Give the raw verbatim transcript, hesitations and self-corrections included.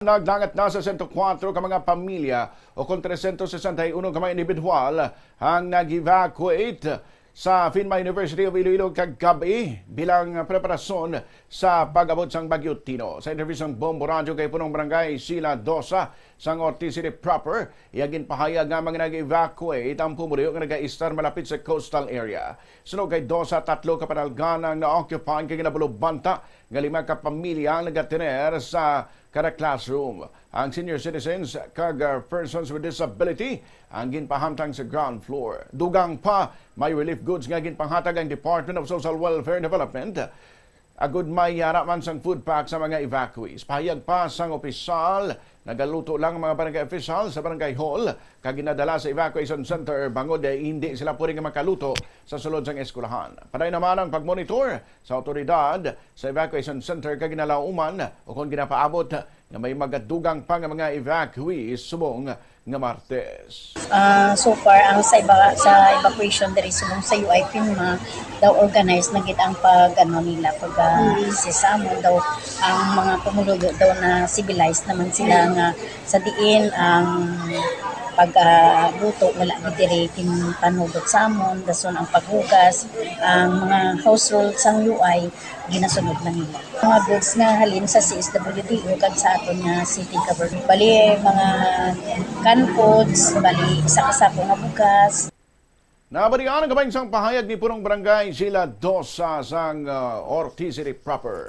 Nagdangat na sa sento kuwatro ka mga pamilya o kon trescientos sesenta y uno ka mga individual ang nag-evacuate sa FINMA University of Iloilo kagab-i bilang preparasyon sa pag-abot sang Bagyo Tino. Sa interview sang Bombo Radyo kay Punong Barangay Sila Dosa sang Ortiz City Proper, iya ginpahayag nga mga nag-evacuate ang pumuluyo nga nagaistar malapit sa coastal area. Suno kay Dosa, tatlo ka panalgan ang na-occupy kag ginabulobanta nga lima ka pamilya ang nagatener sa kada classroom. Ang senior citizens kag, uh, persons with disability ang ginpahamtang sa ground floor. Dugang pa, may relief goods nga ginpanghatag ang Department of Social Welfare and Development agud may yara man sang food pack sa mga evacuees. Pahayag pa sang opisyal, nagaluto lang ang mga barangay official sa barangay hall kag ginadala sa evacuation center bangod hindi sila pwede nga makaluto sa sulod sang eskwelahan. Padayon naman ang pagmonitor sa awtoridad sa evacuation center kag ginalauman o kon ginapaabot nga may magadugang pa nga mga evacuees subong nga Martes. Ah, so far, ang sa iba, sa evacuation diri subong sa U I FINMA, daw organized na gid ang pag, ano, nila, pag, ah, Mm. assist sa amon. Daw ang mga pumuluyo daw na civilized naman sila Mm. nga sa diin ang pag, ah, luto wala gid diri ginpanugot sa amon, dason ang paghugas, ang mga household sang U I ginasunod na nila. Mga goods nga halin sa C S W D O kag sa aton nga city government. Bali, mga canned foods, bali, isa ka sako nga bugas. Nabalian ang kabahin sang pahayag ni Punong Barangay Sila Dosa sang, uh, Ortiz City Proper.